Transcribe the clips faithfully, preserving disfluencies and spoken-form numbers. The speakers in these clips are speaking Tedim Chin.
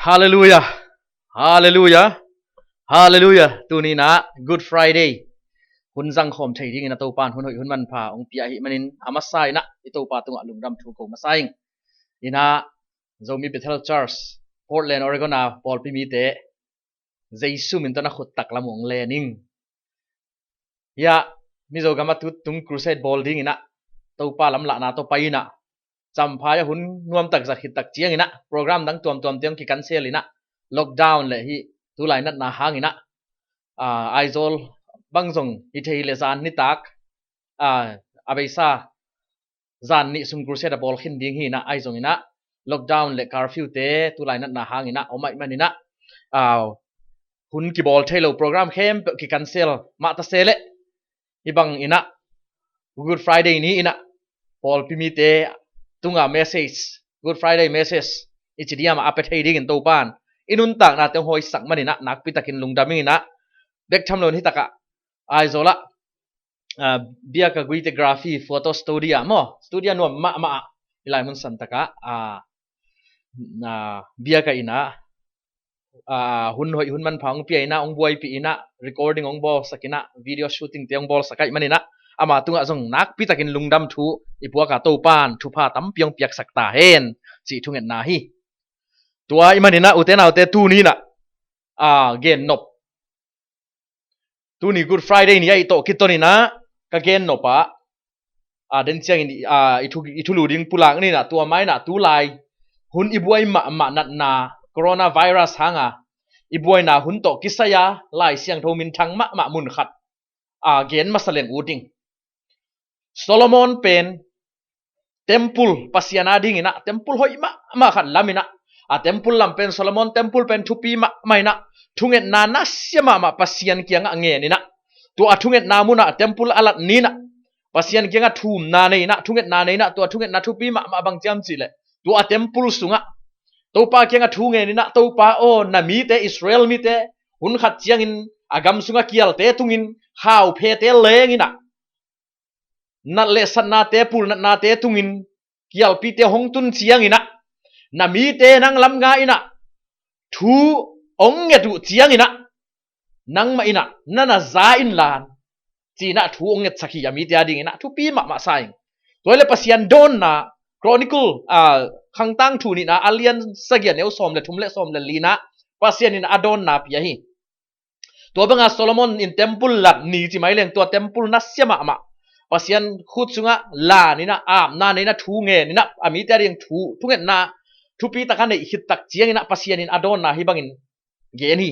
Halleluia. Halleluia. Halleluia. Tuni in ah Good Friday hun zangkhawm thei dingin ah Topa'n hun hoih hun manpha hong pia ahih manin a masa in ah i Topa tungah lungdam thu ko masa ing. In ah Zomi Bethel Church, Portland, Oregon a pawlpi mite, Jesu min tawh na khut taklam uh hong len ing. Hiah Mizo gam a tut tung crusade bawl dingin ah Topa lamlahna tawh pai in ah Champhai ah hun nuamtak zat khit tak ciangin ah program dang tuamtuamte hong ki-cancel in ah lockdown le hih tulai natna hangin ah, aa, Aizawl bang zong hi thei le zan nitak, aa, a beisa zan nih sung crusade a bawl khin ding hi in ah, ahi zongin ah lockdown le curfew-te tulai natna hangin ah om ahih manin ah, aa, hun kibawl thei lo, program khempeuh ki-cancel mah ta se leh, hih bangin ah Good Friday ni in ah pawlpi mite tunga message, Good Friday message i ci diam ah a pia thei dingin Topa'n i nuntaknate hong hawisak manin ah nakpi takin lungdam ing in ah, bek tham lo in hih takah Aizawl ah, aa, Biaka Guite Graphy Photo Studio maw, studio nuam mahmah ah hih lai mun san takah, aa, aa, Biaka in ah, aa, hun hoih hun manpha hong pia in ah, hong buaipih in ah, recording hong bawlsak in ah, video shooting-te hong bawlsak ahih manin ah ama tungah zong nakpi takin lungdam thu i puak a, Topa'n thupha tampi hong piaksak ta hen cih thungetna hi. Tua ahih manin ah ute naute, tuni in ah, aa, gen nop, tuni Good Friday ni ah i tawh kiton in ah ka gen nop ah, aa, den ciangin, aa, i thu, i thulu ding pulak ni in ah, tua mah in ah tulai hun i buai mahmah natna, coronavirus hanga i buaina hun tawh kisai-a Lai Siangtho minthang mahmah mun khat, aa, gen masa leng ut ing. Solomon pen temple, Pasian a dingin ah temple hoih mahmah khat lam in ah, a temple lam pen, Solomon temple pen thupi mahmah in ah, thungetna nasia mahmah Pasian kiangah ngen in ah, tua a thungetna munah temple a lat ni in ah Pasian kiangah thumna nei in ah, thungetna nei in ah, tua thungetna thupi mahmah bang ci hiam cih leh, tua a temple sungah Topa kiangah thu ngen in ah, Topa aw, na mite, Israel mite hun khat ciangin a gam sungah kialte tungin khauphete leng in ah, nat le satnate, pulnatnate tungin kialpite hong tun ciangin ah, na mite nang lam nga in ah thu hong nget uh ciangin ah, nangmah in ah na na za inla, ci in ah thu hong ngetsak hi, a mite a dingin ah thupi mahmah sa ing. Tua hi leh Pasian dawnna, Chronicle, aa, Khangtangthu nihna a lian sagih a neu sawm le thum le sawm le li-na ah Pasian in a dawnna pia hi. Tua banga Solomon in temple lat ni ci mai leng, tua temple nasia mahmah Pasian khut sungah lan in ah, apna nei in ah, thu ngen in ah, a mite a ding thu, thungetna thupi taka neih khit tak ciangin ah Pasian in a dawnna hih bangin gen hi.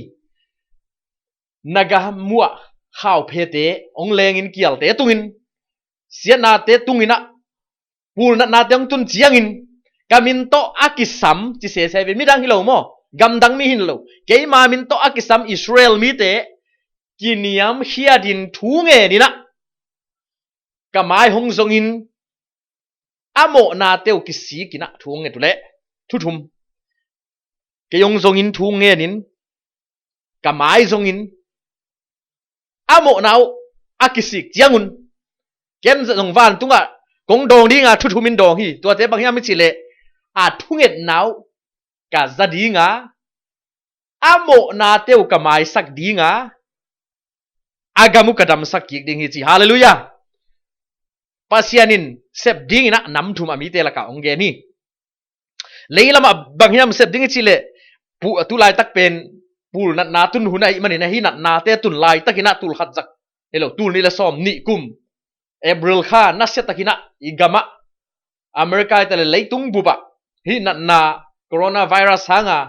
Na gam uh ah khauphete hong lengin, kialte tungin, siatnate tungin ah, pulnatnate hong tun ciangin, ka min tawh a kisam, ci sese ve, midang hi lo maw, gamdang mi hi lo, keima min tawh a kisam Israel mite kiniamkhiatin thu ngen in ah, ka mai hong zongin a mawhnate uh kisik in ah thu hong nget uh leh, thu thum. Kei hong zongin thu ngen in, ka mai zongin a mawhna uh a kisik ciangun, ken zong vantungah kong dawng dinga thu thum in dawng hi. Tuate bang hiam i cih leh, a thungetna uh ka za dinga, a mawhnate uh ka maisak dinga, a gam uh ka damsak kik ding hi, ci. Halleluiah. Pasian in sep dingin ah nam thum a mite lakah hong gen hi. Leilamah bang hiam sep ding i cih leh, pu-, tu laitak pen pulnatna tun hun ahih manin, ahi natnate tun laitakin ah, tul khat zak, hi lo, tul nih le sawm nih kum April kha nasia takin ah i gamah, America hi ta leh leitung bupah hih natna, coronavirus hanga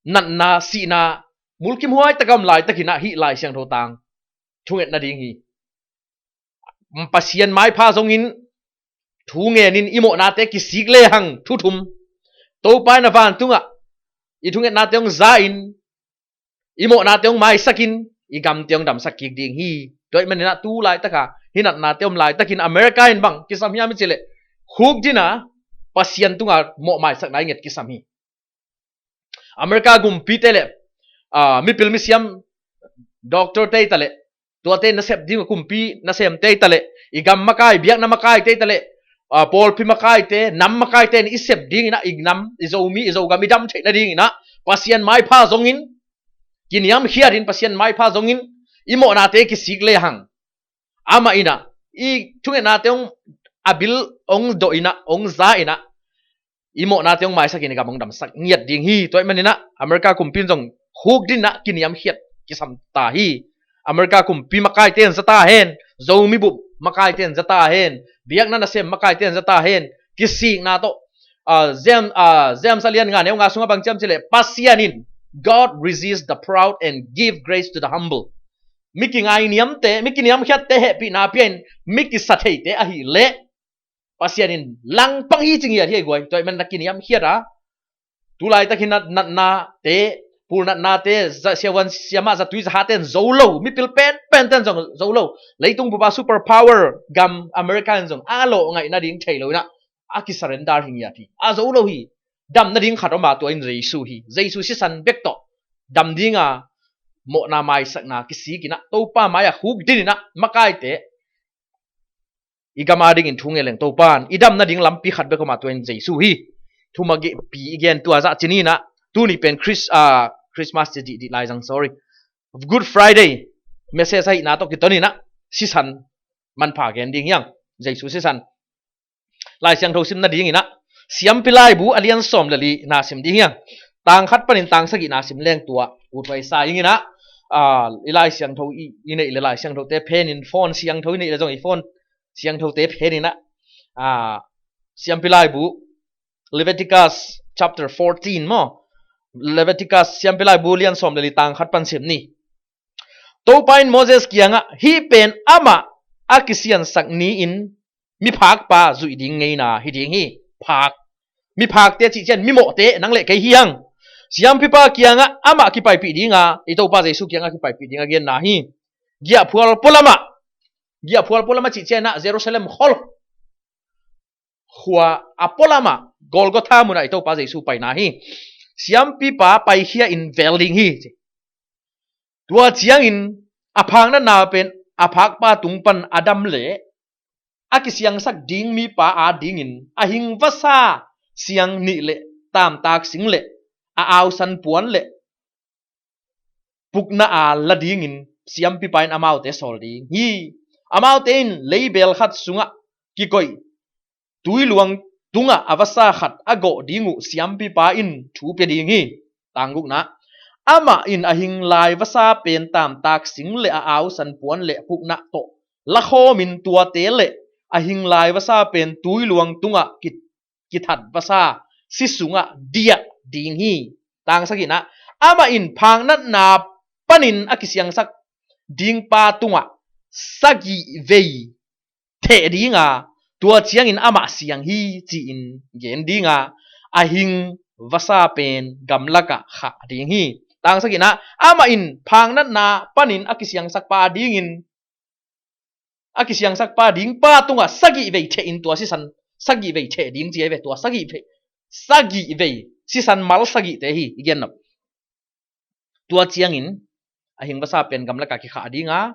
natna, sihna mulkimhuai taka om laitakin ah hih Lai Siangtho tang thunget nading hi. Pasian maipha zongin thu ngenin i mawhnate kisik lehang, thu thum. Topa in a vantungah i thungetnate hong za-in, i mawhnate hong maisakin, i gamte hong damsak kik ding hi. Tua ahih manin ah tu laitaka hih natnate om laitakin America in bang kisam hiam i cih leh, khukdin a Pasian tunga mawh maisakna i nget kisam hi. America kumpite le, ah, mipil misiam, doctor te hi ta leh, tuate nasep ding a kumpi nasemte hi ta leh, i gam makai, biakna makaite hi ta leh, ah, pawlpi makaite, nam makaite in i sep dingin ah, i nam, i Zomi, i Zogam i dam theih nadingin ah Pasian maipha zongin, kiniamkhiatin Pasian maipha zongin i mawhnate kisik lehang, amah in ah i thungetnate hong, a bil hong dawh in ah, hong za in ah, i mawhnate hong maisakin i gam hong damsak ngiat ding hi. Tua ahih manin ah America kumpi in zong khukdin ah kiniamkhiat kisam ta hi. America kumpi makaite in za ta hen, Zomi bup makaite in za ta hen, biakna nasem makaite in za ta hen. Kisikna tawh, ah, James, ah, James a lian nga neu nga sungah bang ci hiam cih leh, Pasian in, "God resists the proud and give grace to the humble." Mi kingainiamte, mi kiniamkhiatte hehpihna pia in, mi kisatheite ahih leh Pasian in langpang hi ci ngiat hi ei guai. Tua ahih manin na kiniamkhiat a, tu laitak hi nat, natnate, pulnatnate, za, siavuan siamah, zatui zahate in zo lo, mipil penpente in zong zo lo. Leitung bup a super power gam America in zong a lawh ngaih nading thei lo in ah, a kisurrender hi ngiat hi. A zo lo hi. Dam nading khat om a, tua in Jesu hi. Jesu sisan bek tawh dam ding a, mawhna maisakna kisik in ah, Topa mai-ah khukdin in ah, makaite i gam adingin thu ngen leng Topa'n i dam nading lampi khat bek om a, tua in Jesu hi. Thumagihpi i gen tua zah ci ni in ah, tuni pen Chris, ah, Christmas ci dihdih lai zang, sorry, Good Friday message ahihna tawh kiton in ah, sisan manpha gen ding hi hang. Jesu sisan. Lai Siangtho sim nading in ah, Siampi Laibu a lian sawm le li na sim ding hi hang. Tang khat panin tang sagih na sim leng tua uthuai sa ing in ah, ah, i Lai Siangtho i, i neih leh Lai Siangthote phen in, phone siangtho i neih leh zong i phone siangthote phen in ah, ah, Siampi Laibu, Leviticus chapter fourteen maw? Leviticus, Siampi Laibu lian sawm le li, tang khat pan sim ni. Topa in Moses kiangah, "Hih pen amah a kisiansak ni-in miphakpa zuih ding ngeina hi ding hi." Phak. Miphakte cih ciang mimawhte, nang le kei hi hang. Siampipa kiangah amah kipaipih dinga, i Topa Jesu kiangah kipaipih dinga genna hi. Giahphual pualamah, giahphual pualamah cih ciang ah Jerusalem khol khua a pualamah, Golgotha munah i Topa Jesu paina hi. Siampipa paikhia in vel ding hi. Tua ciangin a phaknatna pen a phakpa tung pan a dam leh a kisiangsak ding mipa adingin a hing vasa siang nih le tamtak sing le a ausan puan le pukna a la dingin siampipa in amaute sawl ding hi. Amaute in leibel khat sungah kikoih tuiluang tungah a vasa khat a gawh ding uh siampipa in thu pia ding hi. Tang gukna, amah in a hing lai vasa pen tamtak sing le a ausan puan le pukna tawh lakhawmin tuate le a hing lai vasa pen tuiluang tungah ki, kithat vasa si sungah diah ding hi. Tang sagihna, amah in phaknatna panin a kisiangsak dingpa tungah sagih vei theh dinga, tua ciangin amah siang hi ci-in gen dinga, a hing vasa pen gamlakah khah ding hi. Tang sagihna, amah in phaknatna panin a kisiangsakpa dingin, a kisiangsakpa dingpa tungah sagih vei theh in, tua sisan sagih vei theh ding ci ahi ve, tua sagih vei, sagih vei, sisan mal sagihte hi i gen nop. Tua ciangin a hing vasa pen gamlakah kikhah dinga,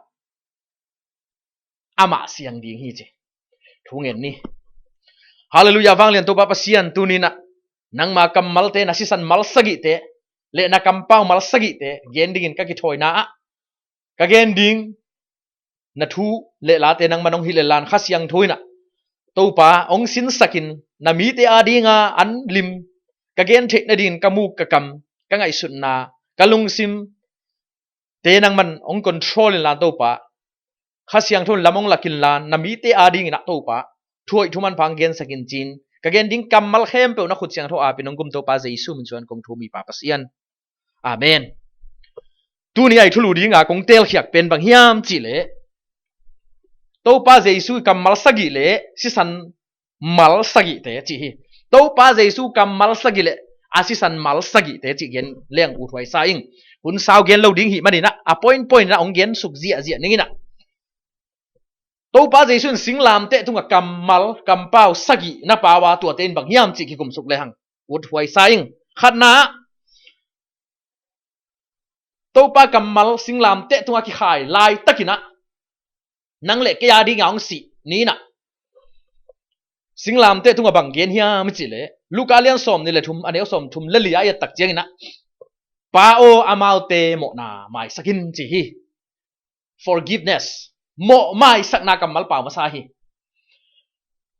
amah siang ding hi ci. Thu ngen ni. Halleluiah, vanglian Topa Pasian, tuni-in ah nangma kammalte, na sisan mal sagihte le na kampau mal sagihte gen dingin ka kithawina ah, ka gen ding na thu le late nangman hong hilh le lan Kha Siangtho in ah, Topa, hong sinsakin na mite adinga an lim ka gen theih nadingin ka muk ka kam, ka ngaihsutna, ka lungsim te nangman hong control inla Topa, Kha Siangtho in lam hong lak inla na mite adingin ah Topa, thuhoih thumanpha hong gensakin ci-in, ka gen ding kammal khempeuh na khut siangtho aapin hong gum Topa Jesu min suang kong thum hi Pa Pasian. Amen. Tuni a i thulu dinga kong teelkhiak pen bang hiam cihleh, Topa Jesu kammal sagih le sisan mal sagihte cih hi. Topa Jesu kammal sagih le a sisan mal sagihte cih gen leng uthuai sa ing. Hun sau gen lo ding hih manin ah, a point point in ah hong gen suk ziahziah ning in ah. Topa Jesu in singlamteh tungah kammal, kampau sagih na pau a, tuate in bang hiam cih kikum suk lehang uthuai sa ing. Khatna, Topa kammal singlamteh tungah kikhai laitakin ah, nang le kei adinga hong sih ni-in ah, singlamteh tungah bang gen hiam i cihleh, Luka lian sawmnih le thum, a neu sawmthum le li ah i et tak ciangin ah, Pa aw, amaute mawhna maisak in ci hi. Forgiveness, mawh maisakna kammal pau masa hi.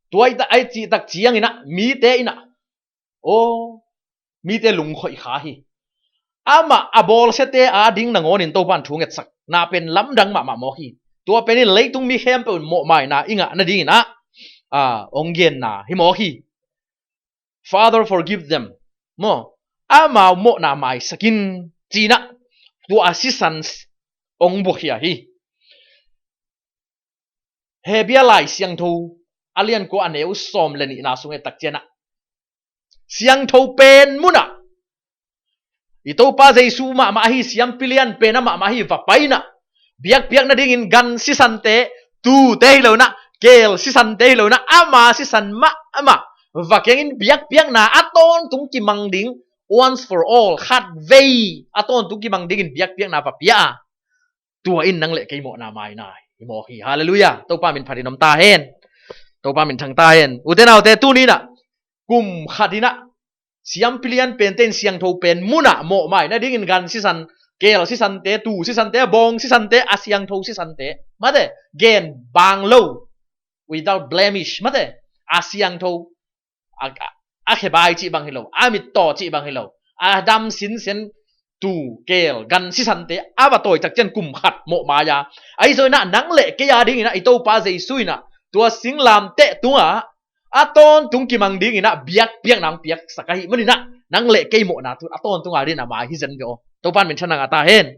Tua i ta-, ai cih tak ciangin ah mite in ah, aw, mite lungkhoih kha hi. Amah a bawlsiate ading nangawnin Topan thu ngetsakna pen lamdang mahmah mawk hi. Tua pen in leitung mi khempeuh in mawh maina i ngah nadingin ah, a, hong genna hi mawk hi. Father, forgive them. Maw, amau mawhna maisak in ci-in ah tua a sisan hong buakhia hi. Hebru lai siangtho a lian kua a neu sawm le nihna sung et tak ciangin ah, siangtho pen munah i Topa Jesu mahmah ahi, siampi lian pen ah mahmah ahi va pai-in ah, biakpiak nadingin gan sisante, tuute hi lo-in ah, keel sisante hi lo-in ah, ama sisan mahmah va keng in, biakpiakna a tawntung kimang ding, once for all, khat vei a tawntung kimang dingin biakpiakna va pia a, tua in nang le kei mawhna maina hi mawk hi. Halleluiah. Topa min phatin om ta hen. Topa min thang ta hen. Ute naute, tuni-in ah kum khat in ah siampi lian pente in siangtho pen munah mawh mai nadingin gan sisan, keel sisante, tuu sisante, bawng sisante, a siangtho sisante, mate, gen bang lo, without blemish, mate, a siangtho, a, a, a khebai cih bang hi lo, a mittaw cih bang hi lo, a dam sinsen, tuu, keel, gan sisante a va tawi tak ciang kum khat mawh mai a, ahi zongin ah nang le kei adingin ah i Topa Jesu in ah tua singlamteh tungah a tawntung kimang dingin ah biakpiakna hong piaksak ahih manin ah nang le kei mawhna tu a tawntung adingin a mai hi zen ve aw. Topan min thang a ta hen.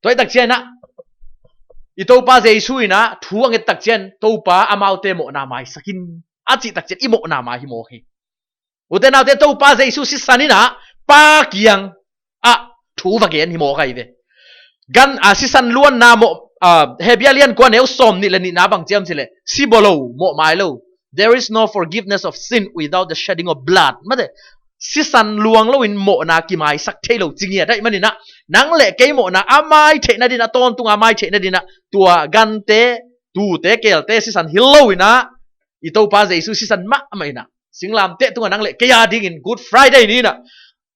Tua hi tak ciangin ah i Topa Jesu in ah thu a nget tak ciang, Topa, amaute mawhna maisak in a cih tak ciang i mawhna mai hi mawk hi. Ute naute, Topa Jesu sisan in ah Pa kiang ah thu va gen hi mawk ahi ve. Gan, a, sisan luanna mawh, a, Hebru lian kua neu sawm nih le nihna bang ci hiam cih leh, sibaw lo, mawh mai lo. There is no forgiveness of sin without the shedding of blood. Mate, sisan luang loin mawhna kimaisak thei lo ci ngiat ahih manin ah nang le kei mawhna a mai theih nadingin, a tawntung a mai theih nadingin ah tua gante, tuute, keelte sisan hi loin ah i Topa Jesu sisan mahmah in ah singlamteh tungah nang le kei adingin Good Friday ni-in ah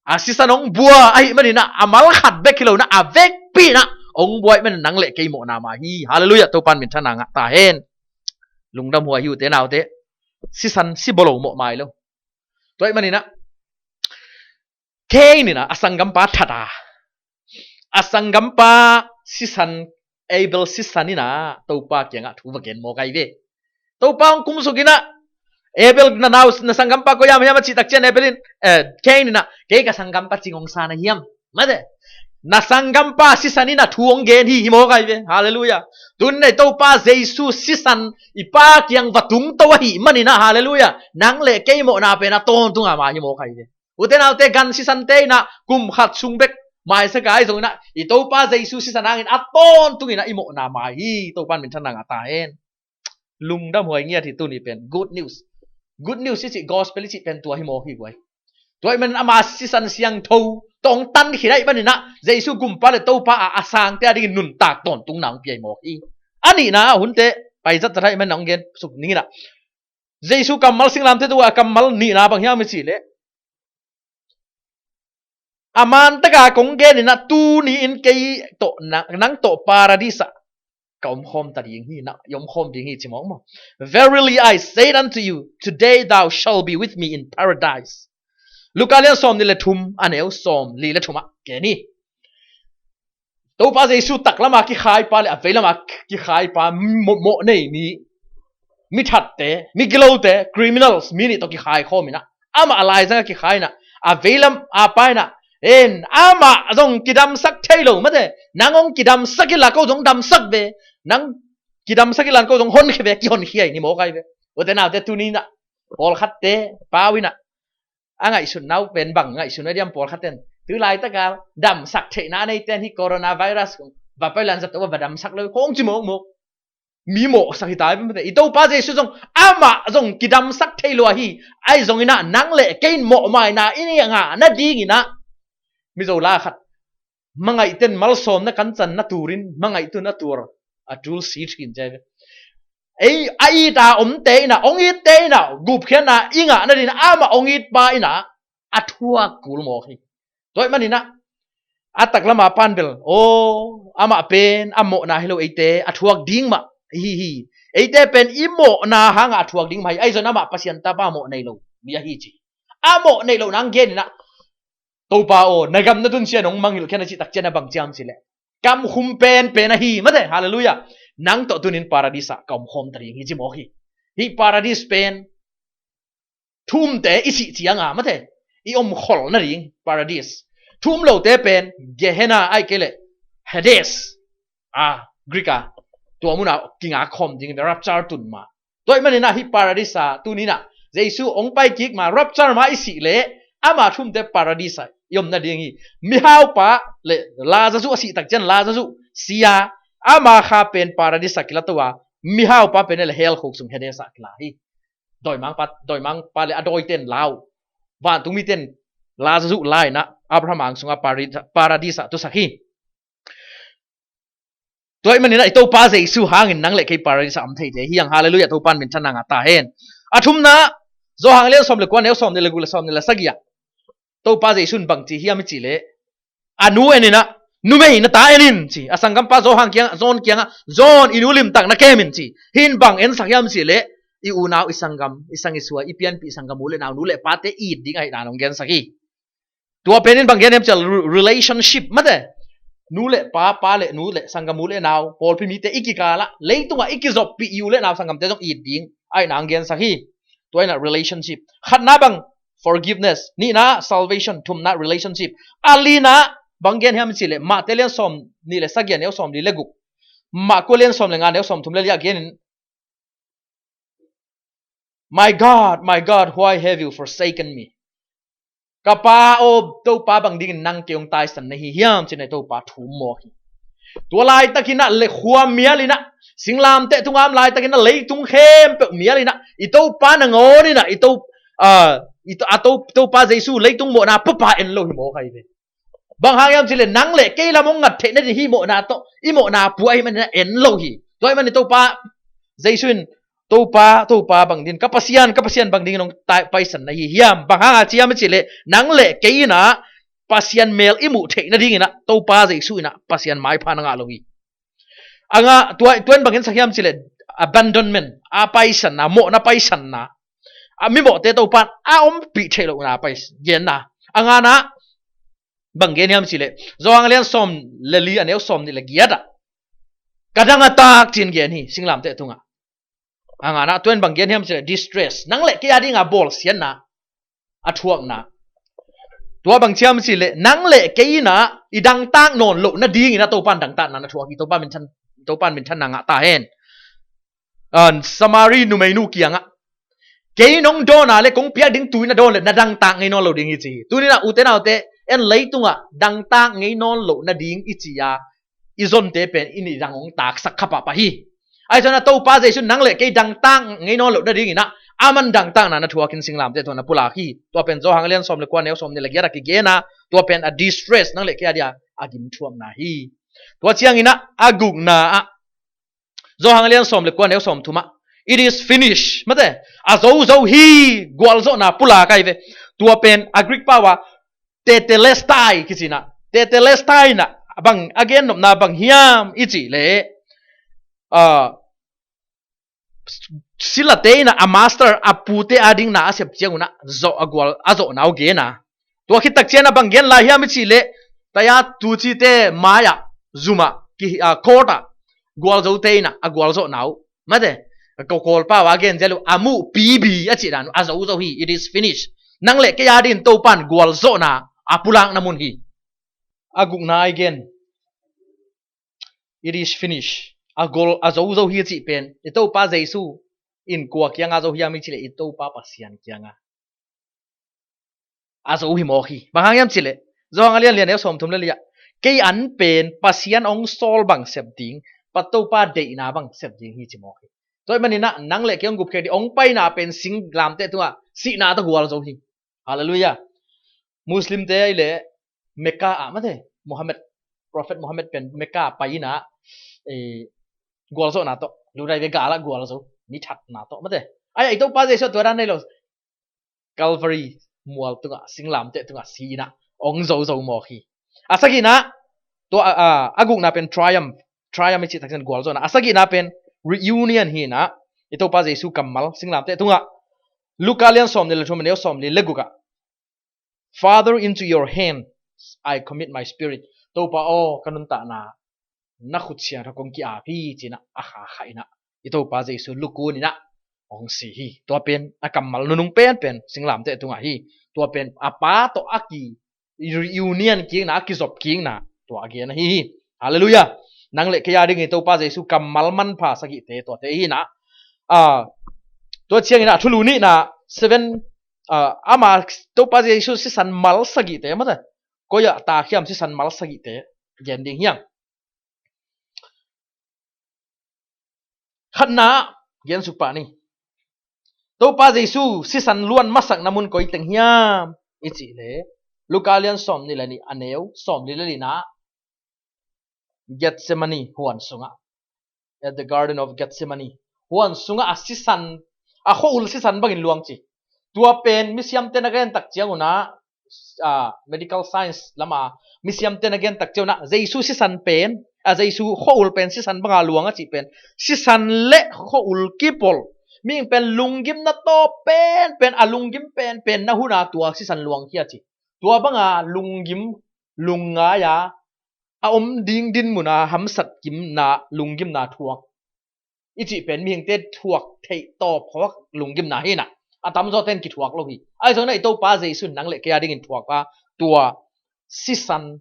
a sisan hong bua ahih manin ah a mal khat bek hi lo-in ah a vekpi-in ah hong bua ahih manin nang le kei mawhna mai hi. Halleluiah. Topan min thang a ngah ta hen. Lungdam huai hi ute naute. Sisan sibaw lo, mawh mai lo. Tua ahih manin ah Cain in ah a sanggampa that a, a sanggampa sisan, Abel sisan in ah Topa kiangah thu va gen mawk ahi ve. Topa hong kumsuk in ah, Abel, na nau, na sanggampa koi-ah om hiam a cih tak ciang Abel in, eh, Cain in ah, kei ka sanggampa cing hong sa na hiam? Mate, na sanggampa sisan in ah thu hong gen hi, hi mawk ahi ve. Halleluiah. Tun nei Topa Jesu sisan i Pa kiang va tungto ahih manin ah, halleluiah, nang le kei mawhna pen a tawntung a mai hi mawk ahi ve. Ute naute, gan sisante in ah kum khat sung bek maisak a, ahi zongin ah i Topa Jesu sisan hangin a tawntungin ah i mawhna mai hi. Topan min thang a ngah ta hen. Lungdam huai ngiat hi tuni pen. Good news. Good news i cih, gospel i cih pen tua hi mawk hi guai. Tua ahih manin ama sisan siangtho tawh hong tan khit ahih manin ah Jesu Gumpa le Topa a, a sangte adingin nuntak tawntungna hong pia hi mawk hi. A nihna ah hunte pai zat zat ahih manin ah hong gen suk ning in ah, Jesu kammal singlamteh tungah a kammal nihna bang hiam i cih leh, a man taka kong gen in ah, tuni-in kei tawh nang, nang tawh Paradis ah ka omkhawm ta ding hi, na, i omkhawm ding hi ci mawk maw. Verily I say unto you, today thou shalt be with me in paradise. Luka lian sawm nih le thum, a neu sawm li le thum ah gen hi. Topa Jesu taklama kikhaipa le a veilama kikhaipa, mawh, mawh nei mi, mi thatte, mi gilote, criminals, mi nih tawh kikhai khawm in ah, amah a laizang a kikhai in ah, a veilam a pa in ah, en, amah zong kidamsak thei lo, mate, nang hong kidamsak inla ko zong damsak ve, nang kidamsak inla ko zong honkhia ve, kihonkhia in hi mawk ahi ve. Ute naute, tuni in ah pawlkhatte pau in ah a ngaihsutna uh pen bang ngaihsut uh hiam, pawlkhatte in tu laitaka damsak theihna a neite in hih coronavirus kong va pai lan zato va damsak lo kong ci mawkmawk. Mi mawhsak hi ta hi, mate. I Topa Jesu zong, amah zong kidamsak thei lua hi. Ahi zongin ah nang le kei in mawhmaina i ngah nadingin ah, Mizo la khat, mangaihten malsawmna kan can na turin, mangaihtu na tuar a tul si thin ci hi ve. Ei, a it a omte in ah, hong itte in ah gupkhiatna i ngah nadingin ah amah hong itpa in ah a thuak kul mawk hi. Tua ahih manin ah A taklama pan bel, aw, amah pen a mawhna hi lo, eite a thuak ding mah hi hi. Eite pen i mawhna hangah a thuak ding mah hi. Ahi zong amah Pasian tapa mawh nei lo mi ahi ci. A mawh nei lo nang genin ah, Topa aw, na gam na tun ciang hong mangngilh kei in a cih tak ciang a bang ci hiam cih leh, kam khum penpen ahi, mate, halleluiah. Nang tawh tunin paradis ah ka om khawm ta ding hi ci mawk hi. Hih paradis pen thu umte i sih cianga, mate, i om khol nading paradis. Thu um lote pen Gehenna ahih kei leh Hades, a, Greek a, tua munah kingak khawm ding, rapture tun ma. Tua ahih manin ah hih paradis ah tunin ah Jesu hong pai kik ma, rapture ma i sih leh ama thu umte paradis ah i om nading hi. Mihaupa le Lazarus a sih tak ciang Lazarus si a, ama kha pen paradis ah kila to a, mihaupa pen le hell khuk sung Hades ah kila hi. Dawimangpa, dawimangpa le a dawiten la uh, vantung miten Lazarus la in ah Abraham ang sungah paradis, paradis ah tusak hi. Tua ahih manin ah i Topa Jesu hangin nang le kei paradis ah om theite hi hang, halleluiah, Topa in minthanna ngah ta hen. A thumna, Johan lian sawm le kua, neu sawm nih le guk le sawm nih le sagih ah Topa Jesu in bang ci hiam i cih leh, a nu en in ah, numei, na ta en in ci. A sanggampa Johan kiang, John kiangah, John, i nu limtak na kem in ci. Hih in bang ensak hiam cih leh, i unau, i sanggam, i sang i suai, i pianpih sanggam u le nau, nu le pate it ding ahih dan hong gensak hi. Tua pen in bang gen hiam cih leh, re-, relationship, mate. Nu le pa, pa le nu le sanggam u le nau, pawlpi mite i kikal ah, leitungah i kizoppih i u le nau sanggamte zong it ding ahih dan hong gensak hi. Tua in ah relationship. Khatna bang, forgiveness. Nihna, salvation. Thumna, relationship. A lina bang gen hiam cih leh, Mate lian sawm nih le sagih, neu sawm li le guk. Mark lian sawm le nga, neu sawm thum le li ah gen in, "My God, my God, why have you forsaken me?" Ka Pa aw, Topa, bang dingin nang kei hong taisan na hi hiam ci-in ah i Topa thum mawk hi. Tua laitakin ah le khua mial in ah, singlamteh tungah om laitakin ah leitung khempeuh mial in ah, i Topa nangawn in ah, i To, ah, i To, a To, Topa Jesu leitung mawhna papa en lo hi mawk ahi ve. Bang hang hiam cih leh nang le kei lam hong ngat theih nading hih mawhna tawh, i mawhna pua ahih manin ah en lo hi. Tua ahih manin Topa Jesu in, "Topa, Topa, bang dingin, ka Pasian, ka Pasian, bang dingin hong tai-, paisan na hi hiam?" Bang hanga ci hiam cih leh, nang le kei in ah Pasian mel i muh theih nadingin ah Topa Jesu in ah Pasian maipha na ngah lo hi. A nga, tua, tua in bang ensak hiam cih leh, abandonment, a paisanna, mawhna paisanna. A mimawhte Topa in a ompih theih lohna pai genna. A ngana bang gen hiam cih leh, Johan lian sawm le li, a neu sawm nih le giat ah, "Ka dang a tak," ci-in gen hi singlamteh tungah. A ngana, tua in bang gen hiam cih leh, distress, nang le kei a dinga bawlsiatna, a thuakna. Tua bang ci hiam cih leh, nang le kei in ah i dangtak nawn loh nadingin ah Topa in dangtakna na thuak hi. Topa minthan, Topa in minthanna ngah ta hen. Ah, Samari numeinu kiangah, "Kei nong dawn a leh kong piak ding tui na dawn leh na dangtak ngei nawn lo ding hi," ci hi. Tuni in ah ute naute, en leitungah dangtak ngei nawn loh nading i ci a, i zonte pen i ni dang hong taksak kha pahpah hi. Ahi zongin ah Topa Jesu in nang le kei dangtak ngei nawn loh nadingin ah aman dangtakna na thuakin singlamteh tungah na pulak hi. Tua pen Johan lian sawm le kua, neu sawm nih le giat ah kigen a, tua pen a distress, nang le kei a dia a gimthuamna hi. Tua ciangin ah a gukna ah, Johan lian sawm le kua, neu sawm thum ah, "It is finished," mate, "A zo zo hi," gualzawhna pulak ahi ve. Tua pen a Greek pau ah tetelestai kici in ah, tetelestai in ah bang a gennopna bang hiam i cih leh, ah, silate in ah a master, a pute a ding na a sep ciangun ah zawh, a gual, a zawhna uh gen a. Tua khit tak ciang ah bang gen lai hiam i cih leh, taya tucite mai-ah, zum ah, ki, ah, court ah gualzote in ah a gualzawhna uh, mate, ka Kawlpau a gen zel uh, a muh pibi a cih dan uh, "A zo zo hi," "It is finished." Nang le kei a dingin Topa in gualzawhna a pulakna mun hi. A gukna ah i gen, "It is finished." A gol, a zo zo hi a cih pen, i Topa Jesu in kua kiangah a zo hiam i cih leh, i Topa Pasian kiangah a zo hi mawk hi. Bang hang hiam cih leh, Johan a lian li, a neu sawm thum le li ah, "Kei an pen Pasian hong sawl bang sep ding, Pa Topa deihna bang sep ding hi," ci mawk hi. Tua ahih manin ah nang le kei hong gupkhiat ding, hong paina pen singlamteh tungah sihna tawh gualzo hi. Halleluiah. Muslimte ahih leh Mecca ah, mate, Muhammad, Prophet Muhammad pen Mecca pai in ah, eh, gualzawhna tawh lut ahi ve, gal ah gualzo, mi thatna tawh, mate. Ahi, i Topa Jesu tua dan nei lo. Calvary mual tungah, singlamteh tungah si in ah hong zozo mawk hi. A sagihna, tua a, a, a gukna pen triumph, triumph i cih takciang gualzawhna. A sagihna pen reunion hi inah, i Topa Jesu kammal singlamteh tungah Luka lian sawmnih le thum, a neu sawmli le gukah, "Father, into your hand I commit my spirit." Topa aw, ka nuntakna na khut siangtho kong ki-ap hi, ci-inah a kha kha inah i Topa Jesu lukun inah hong si hi. Tua pen a kammal nunung penpen singlamteh tungah hi. Tua pen a Pa tawh a ki reunion kikna, a kizop kikna, tua a gen ahi hi. Halleluiah. Nang le kei a dingin Topa Jesu kammal manpha sagihte tuate hi inah, a, tua ciangin a thulu nihna seven, a, ama Topa Jesu sisan mal sagihte mate, koi-ah tak hiam sisan mal sagihte gen ding hiam? Khatna, gensuk pah ni. Topa Jesu sisan luan masakna mun koi teng hiam i cih leh, Luka lian sawmnih le nih, a neu sawmli le li-na, Gethsemane huan sungah, at the Garden of Gethsemane, huan sungah a sisan, a khua-ul sisan bangin luang ci. Tua pen misiamte na gen tak ciang unah, a, medical science lama misiamte na gen tak ciang unah, Jesu sisan pen, a, Jesu khua-ul pen sisan banga luang a cih pen, sisan le khua-ul kipol, mihing pen lunggimna tawp penpen, a lunggim penpen na huna tua sisan luang hi a ci. Tua banga lunggim, lungngai a, a om ding dinmuna hamsat kimna, lunggimna thuak i cih pen mihingte thuak theih tawp khawk lunggimna hi inah, a tamzawten kithuak lo hi. Ahi zongin ah i Topa Jesu in nang le kei a dingin thuak a, tua sisan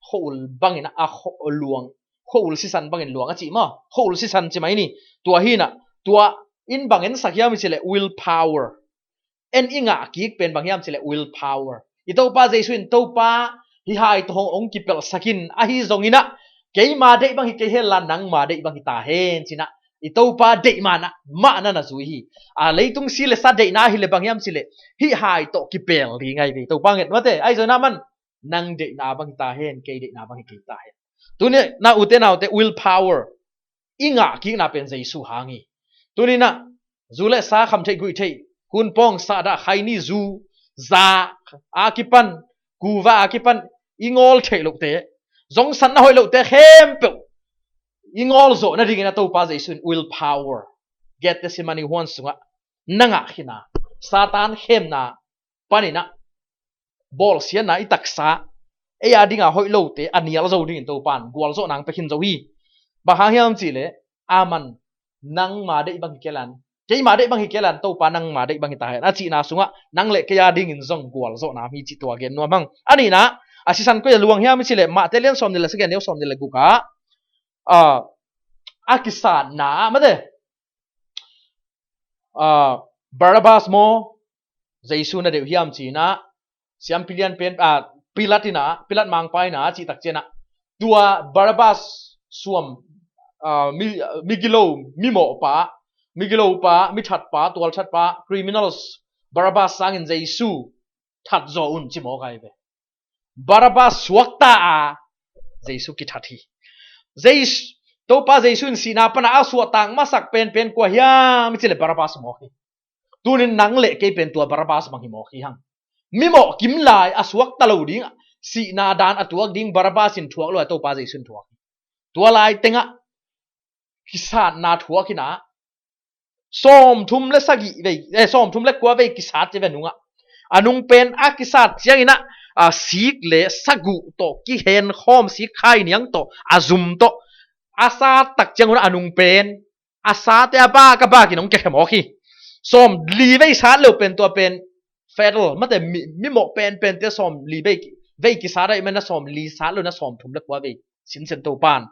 khua-ul bangin a khua-ul luang, khua-ul sisan bangin luang a cih maw? Khua-ul sisan ci mai ni. Tua hi inah, tua in bang ensak hiam i cih leh will power. En i ngah kik pen bang hiam cih leh will power. I Topa Jesu in, "Topa, hih hai tawh hong, hong kipelhsak in, ahi zongin ah keima deih bang hi kei henla nangma deih bang hi ta hen," ci-inah i Topa deih mah na, mah na na zui hi. A, leitung si le sa deihna ahi leh bang hiam cih leh hih hai tawh kipel ding ahi ve. Topa nget mate, ahi zongin ah man, "Nang deihna bang hi ta hen, kei deihna bang hi kei ta hen." Tuni na, ute naute, will power i ngah kikna pen Jesu hang hi. Tuni na, zu le sa, kham theih guih theih, kun pawng, sahdah, khaini, zu, za a kipan, kuva a kipan i ngawl theih lohte, zongsatna hoih lohte khempeuh i ngawl zawh nadingin a Topa Jesu in will power, Gethsemane huan sungah na ngah khin a, Satan khemna panin ah, bawlsiatna i taksa, ei a dinga hoih lote a nial zo dingin Topa in gualzawhna hong pia khin zo hi. Bang hang hiam cih leh, aman, "Nangma deih bang hi kei lan, keima deih bang hi kei lan, Topa nangma deih bang hi ta hen," a cihna sungah nang le kei a dingin zong gualzawhna hi cih tua gen nuam hang. A nihna, a sisan koi-ah luang hiam i cih leh, Mate lian sawmnih le sagih, a neu sawmnih le gukah, a, a kisatna ah mate, a, Barabbas maw, Jesu na deuh hiam ci-inah, siampi lianpen, a, Pilat inah, Pilat mangpa inah cih tak ciangah, tua Barabbas suam, a, mi, migilo, mimawhpa, migilopa, mithatpa, tualthatpa, criminals, Barabbas sangin Jesu that zaw un ci mawk ahi ve. Barabbas suakta a Jesu kithat hi. Jesu, Topa Jesu in sihna pana a suahtak masak penpen kua hiam i cih leh Barabbas mawk hi. Tunin nang le kei pen tua Barabbas bang hi mawk hi hang. Mimawh kim lai a suakta lo ding, sihna dan a tuak ding Barabbas in thuak lo a, Topa Jesu in thuak hi. Tua lai tengah kisatna thuak inah, sawmthum le sagih vei, eh, sawmthum le kua vei kisat ci ve nungah, a nung pen a kisat cianginah, a, sik le saguh tawh kihen khawm, sik khai niang tawh, a zum tawh a sat tak ciangunah a nung pen a sate a bak a bakin hong kiakhia mawk hi. Sawmli vei sat lo pen tua pen fatal, mate, mi, mimawh penpente sawmli vei, vei kisat ahih manin a sawmli sat lo na sawmthum le kua vei sinsen Topa in.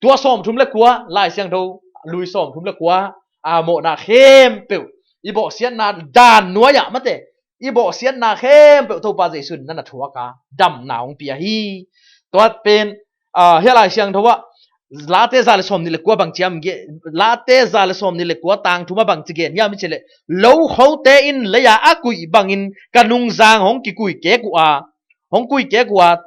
Tua sawmthum le kua Lai Siangtho, lui sawmthum le kua, a, mawhna khempeuh, i bawhsiatna dan nuai-ah mate, i bawhsiatna khempeuh Topa Jesu in na na thuak a, damna hong pia hi. Tua pen, a, hih Lai Siangtho ah, Late za le sawmnih le kua bang ci hiam, Late za le sawmnih le kua tang thum ah bang ci gen hiam i cih leh, lokhote in lei-a a kuih bangin ka nungzang hong kikui kek uh a, hong kui kek uh a,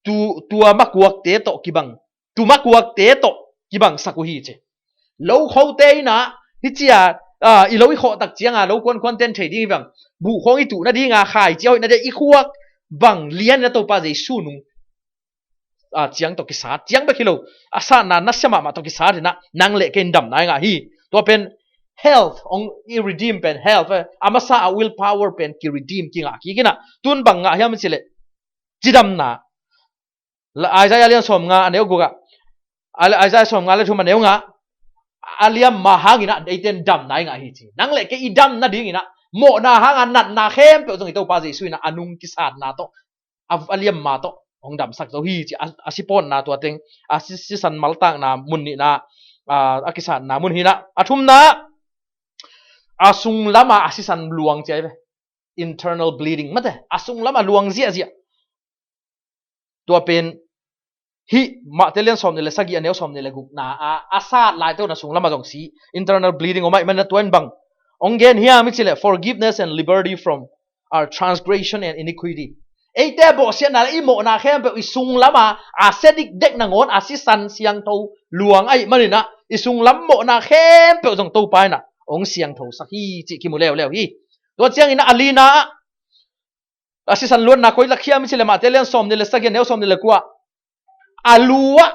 tu, tua makuakte tawh kibang, tu makuakte tawh kibangsak uh hi ci. Lokhote in ah, hih ci-a, a, i lo i khawh tak cianga lo kuankuanten thei ding hi vang, buh khawng i tuh nadinga khaici a hoih nadinga i khuak, bang lian in a Topa Jesu nung a, ciang tawh kisat, ciang bek hi lo, a satna nasia mahmah tawh kisat in a nang le kei in damna i ngah hi. Tua pen health hong i redeem pen health, eh, a masa a will power pen ki redeem kingah kik in a, tun bang ngah hiam i cih leh cidamna. Isaiah lian sawm nga a neu guk ah, Isaiah sawm nga le thum a neu nga, a liamma hangin a eite in damna i ngah hi ci. Nang le kei i dam nadingin a mawhna hanga natna khempeuh zong i Topa Jesu in a a nung kisatna tawh, a, a liamma tawh hong damsak zo hi ci. A, a sipawtna tua teng, a si, sisan maltakna mun nihna, a, a kisatna mun hi in a, a thumna, a sung lama a sisan luang ci ai ve. Internal bleeding mate, a sung lama luang ziahziah. Tua pen hih Mate lian sawm nih le sagih a neu sawm nih le gukna a, a sat laite un a sung lama zong si, internal bleeding om ahih manin a tua in bang hong gen hiam i cih leh forgiveness and liberty from our transgression and iniquity. Eite bawhsiatna le i mawhna khempeuh i sung lama a sia dikdek nangawn a sisan siangtho luang ahih manin a, i sung lam mawhna khempeuh zong Topa in a hong siangthosak hi cih kimu leuleu hi. Tua ciangin a lina ah, a sisan luanna koi lak hiam i cih leh Mate lian sawm nih le sagih a neu sawm nih le kua, a lu ah,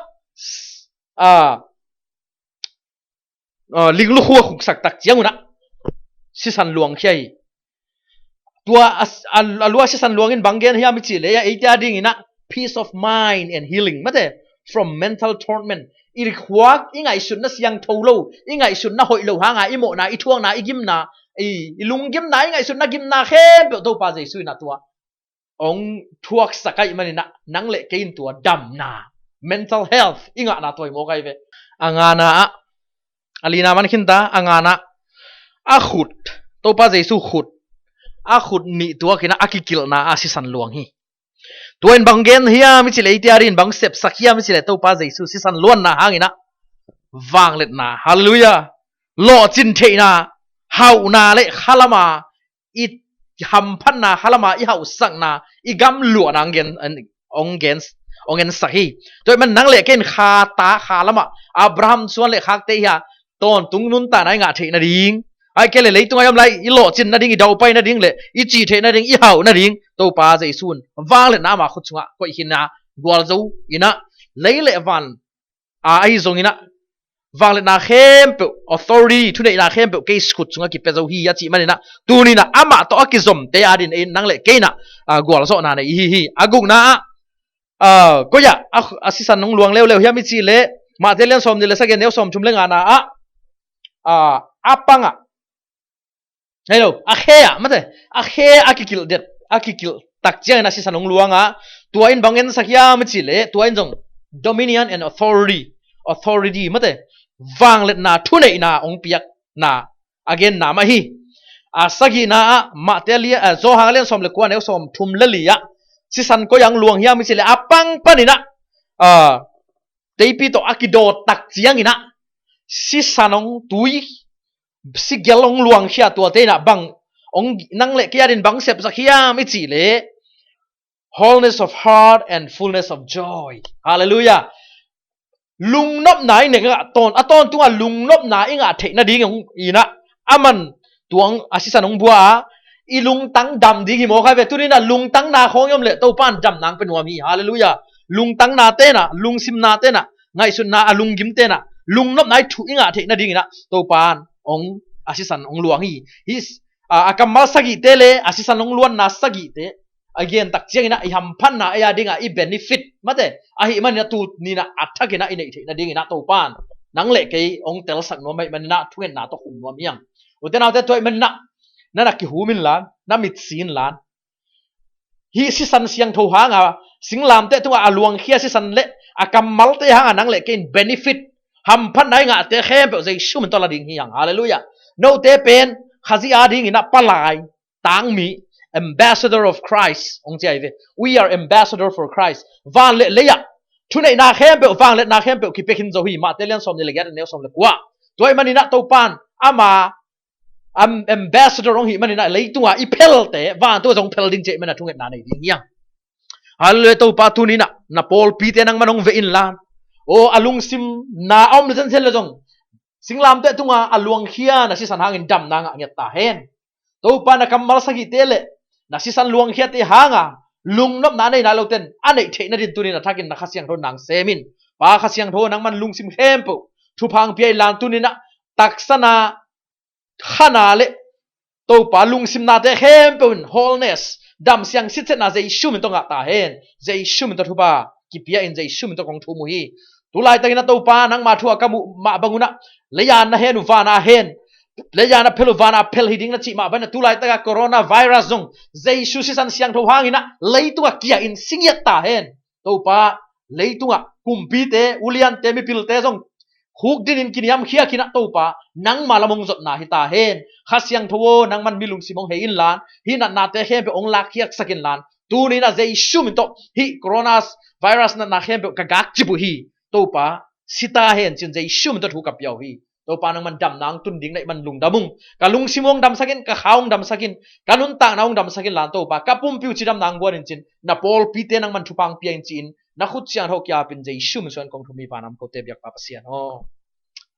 a, a, linglukhu a khuksak tak ciang un a sisan luangkhia hi. Tua a, a, a lu ah sisan luang in bang gen hiam i cih leh, eite a dingin a peace of mind and healing mate, from mental torment. I khuak, i ngaihsutna siangtho lo, i ngaihsutna hoih lo hanga i mawhna, i thuakna, i gimna, i, i lunggimna, i ngaihsutna gimna khempeuh Topa Jesu in a tua hong thuaksak ahih manin a nang le kei in tua damna, mental health i ngahna tua hi mawk ai ve. A ngana ah, a lina man khinta, a ngana ah, a khut, Topa Jesu khut, a khut nih tuakin a, a kikilhna a sisan luang hi. Tua in bang gen hiam i cih leh, eite a dingin bang sepsak hiam i cih leh, Topa Jesu sisan luanna hangin a vangliatna, halleluiah, lawhcin theihna, hauhna le khalama i hamphatna, khalama i hauhsakna, i gamluahna hong gen, hong gen, hong gensak hi. Tua ahih manin nang le kei in khata, khalamah Abraham suan le khakte hi a, tawntung nuntakna i ngah theih nading, ahih kei leh leitung a i om lai i lawhcin nading, i daupai nading le i cih theih nading, i hauh nading Topa Jesu in vangliatna ama khut sungah koih khin a, gualzo in a, lei le van a, ahi zongin a, vangliatna khempeuh, authority, thuneihna khempeuh kei khut sungah kipia zo hi a cih manin a, tuni in a amah tawh a kizomte a dingin nang le kei in a, a, gualzawhna nei i hi hi. A gukna ah, a, koi ah a, a sisan hong luang leuleu hiam i cih leh, Mate lian sawm nih le sagih a neu sawm thum le ngana ah, a, a pang ah, hei lo, a khe ah mate, a khe a kikilh det, a kikilh tak ciangin a sisan hong luang a, tua in bang ensak hiam i cih leh, tua in zong dominion and authority, authority mate, vangliatna, thuneihna hong piakna a genna mah hi. A sagihna ah Mate lian, a, Johan lian sawm le kua, neu sawm thum le li ah, sisan koi ah hong luang hiam i cih leh, a pang panin a, a, teipi tawh a kidawt tak ciangin a, sisan hong tui, sigel hong luangkhia, tuate in a bang hong, nang le kei a dingin bang sepsak hiam i cih leh, wholeness of heart and fullness of joy. Halleluiah. Lungnopna i neih ah, tawn, a tawntungah lungnopna i ngah theih nading hong in a, aman tua a sisan hong bua a, i lungtang dam ding hi mawk ai ve. Tuni in a lungtang na khawng i om leh Topa in damna hong pia nuam hi. Halleluiah. Lungtang nate in a, lungsim nate in a, ngaihsutna, a lunggimte in a, lungnopna i thuh i ngah theih nadingin a Topa in hong, a sisan hong luang hi. Hih, a, a kammal sagihte le a sisan hong luanna sagihte a gen tak ciangin a, i hamphatna, ei a dingah i benefit mate, ahih manin a tuni in a a thakin a i neih theih nadingin a Topa in nang le kei hong telsak nuam ahih manin a thungetna tawh khum nuam hi hang. Ute naute, tua ahih manin a na na kihum inla, na mitsi inla, hih sisan siangtho hanga, singlamteh tungah a luangkhia sisan le a kammalte hanga nang le kei in benefit, hamphatna i ngahte khempeuh Jesu min tawh la ding hi hang. Halleluiah. Note pen Khazih a dingin a palai, tangmi, ambassador of Christ hong ci ai ve. We are ambassador for Christ. Van le lei ah thuneihna khempeuh, vangliatna khempeuh kipia khin zo hi. Mate lian sawm nih le giat, a neu sawm le kua. Tua ahih manin a Topa in ama, am, ambassador hong hih manin a, leitungah i phelte vantung ah zong phel ding ci ahih manin a thungetna nei ding hi hang. Halleluiah. Topa, tuni in a na pawlpite nangman hong ve inla, aw, a lungsim na a om le zenzen le zong, singlamteh tunga a luangkhia na sisan hangin damna ngah ngiat ta hen. Topa, na kammal sagihte le na sisan luangkhiate hanga lungnopna a nei nai lote in a neih theihna dingin tuni-in a thakin na Kha Siangtho nang sem in. Pa Kha Siangtho, nangman lungsim khempeuh thupha hong pia in la, tuni-in ah taksa na, kha na le Topa, lungsim nate khempeuh in wholeness, dam siang sitsetna Jesu min tawh ngah ta hen. Jesu min tawh thupha kipia in, Jesu min tawh kong thum uh hi. Tu laitakin ah Topa, nangma thu ah ka muh mah bangun ah, lei-a na hen uh van ah hen, lei-a na phel uh van ah phel hi ding na cih mah bangin ah, tu laitakin ah coronavirus zong Jesu sisan siangtho hangin ah leitung ah kia in si ngiat ta hen. Topa, leitungah kumpite, uliante, mipilte zong khukdin in kiniamkhiakin ah Topa, nangma lam hong zotna hi ta hen. Kha Siangtho aw, nangman mi lungsim hong hei in la, hih natnate khempeuh hong lakkhiatsak in la, tuni-in ah Jesu min tawh hih coronavirus natna khempeuh ka gakcip uh hi. Topa, si ta hen ci-in Jesu min tawh thu ka pia uh hi. Topa, nangman damna hong tun ding na hih man lungdam ung. Ka lungsim hong damsak in, ka kha hong damsak in, ka nuntakna hong damsak in la Topa, ka pumpi uh cidamna hong guan in ci-in, na pawlpite nangman thupha hong pia in ci-in, na khut siangtho kiapin Jesu min suang kong thum hi, vanam kote biakpa Pasian aw.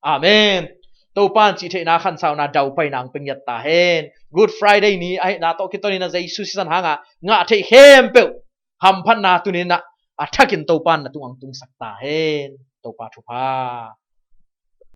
Amen. Topa in cih theihna, khansauna, daupaina hong pia ngiat ta hen. Good Friday ni ahihna tawh kiton in ah Jesu sisan hangah ngah theih khempeuh hamphatna tuni-in ah a thakin Topa in na tungah hong tungsak ta hen. Topa thupha.